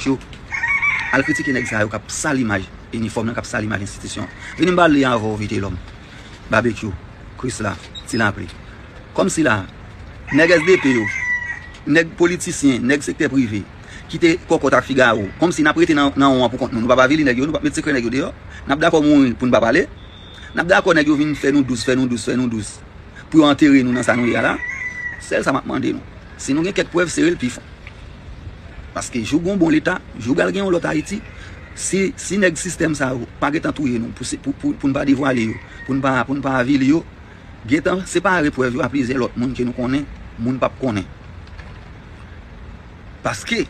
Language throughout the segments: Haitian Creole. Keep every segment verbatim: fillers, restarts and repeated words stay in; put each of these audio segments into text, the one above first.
yo. Al kritike nèg sa yo k ap sal imaj inifòm nan, k ap sal imaj enstitisyon. Vini m pale avè w, Vitelòm, Babekyou, Krisla, Ti Lapli. Kòmsi la, nèg S D P yo, nèg politisyen, nèg sektè prive, ki te kòkòt ak Figaro, kòmsi n ap rete nan, nan won an pou kont nou. Nou p ap avili nèg yo, nou p ap met sekrè nèg yo deyò. N ap dakò mouri pou n pa pale. N ap dakò nèg yo vin fè nou dous, fè nou dous, fè nou dous, pou yo antere nou nan sa nou ye a la. Sèl sa m ap mande nou, si nou gen kèk prèv, sere l pi fon. Paske jou gon bon Leta, jou pral gen yon lòt Ayiti. Si, si nèg sistèm sa yo pa gentan touye nou, pou, se- pou, pou, pou n pa devwale yo, pou n pa, pou n pa avili yo, gentan separe prèv yo a plizyè lòt moun ke nou konnen, moun p ap konnen. Paske,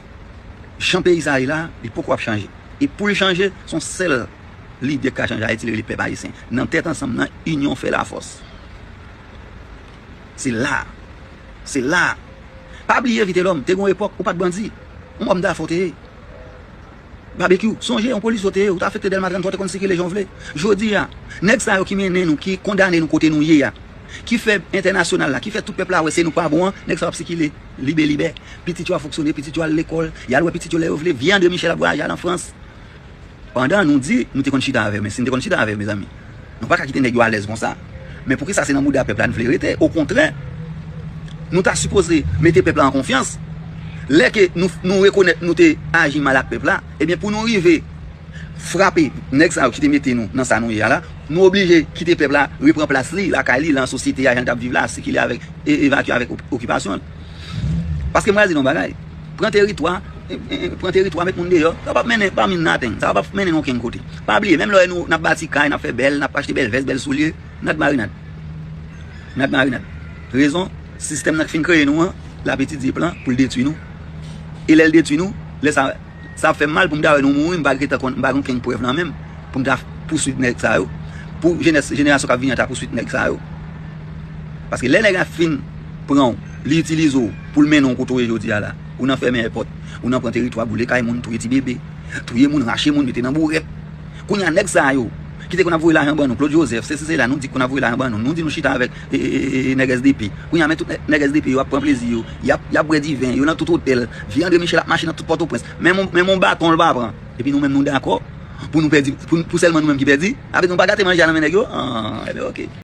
jan peyi sa ye la, li poko ap chanje. E pou l chanje, se yon sèl lidè k ka chanje Ayiti, li rele pèp ayisyen. Nan tèt ansanm, nan inyon fè lafòs. Se la. Se la. Pa bliye, Vitelòm, te gon epòk, ou pa t bandi. Yon òm dafè w te ye. Babekyou, sonje, yon polisye w te ye, ou t afekte Dèlma trannntwa, w te konn sikile jan w vle. Jodi a, nèg sa yo ki mennen nou, ki kondane nou kote nou ye a, ki fè entènasyonal la, ki fè tout pèp la wè se nou k pa bon an, nèg sa yo ap sikile libelibè. Pitit yo ap fonksyone, pitit yo al lekòl, y al wè pitit yo lè yo vle. Vye André Michel ap vwayaje al an Frans. Pandan nou di, nou te konn chita avè yo, men si n te konn chita avè yo, mezanmi, nou pa ka kite nèg yo alèz konsa. Men poukisa se nan mouda pèp la n vle rete? Okontrè, nou ta sipoze mete pèp la an konfyans. Lè ke nou, nou rekonèt nou te aji mal ak pèp la, ebyen, pou nou rive frape nèg sa yo ki te mete nou nan sa nou ye a la, nou oblije kite pèp la repran plas li lakay li, nan sosyete a, jan l t ap viv la, sikile avèk, e, evakye avèk op- okipasyon l. Paske m pral di nou yon bagay, pran teritwa, e, e, e, pran teritwa, met moun deyò, sa p ap mennen pa min naten, sa p ap mennen nou okenn kote. Pa bliye, menm lè nou, n ap bati kay, n ap fè bèl, n ap achte bèl vès, bèl soulye, n ap marinad. N ap marinad. Rezon, sistèm nan k fin kreye nou an, l ap etidye plan pou l detwi nou. E lè l detwi nou, lè sa, sa ap fè m mal pou m ta wè nou mouri, m pa gentan konn, m pa gen okenn prèv nan men m pou m ta pouswit nèg sa yo. Pou jenès, jenerasyon k ap vini an ta pouswit nèg sa yo. Paske lè nèg la fin pran w, li itilize w pou l mennen w kote w ye jodi a la, ou nan fèmen èpòt, ou nan pran teritwa, boule kay moun, touye ti bebe, touye moun, rache moun, mete nan bourèt. Kounye a, nèg sa yo, ki te konn ap voye lajan ban nou, Claude Joseph, sesi sela, nou di k konn ap voye lajan ban nou, nou di nou chita avèk, e, e, e, e, nèg S D P. Kounye a, men tout nèg, nèg S D P yo ap pran plezi yo, y ap, y ap bwè diven, yo nan tout otèl, vye André Michel ap mache nan tout Pòtoprens. Menm yon, menm yon baton l pa pran. Epi nou menm nou dakò pou nou pèdi, pou, pou sèlman nou menm ki pèdi. Sa vle di nou pa gate manje a nan men nèg yo? Ah, ebyen, oke.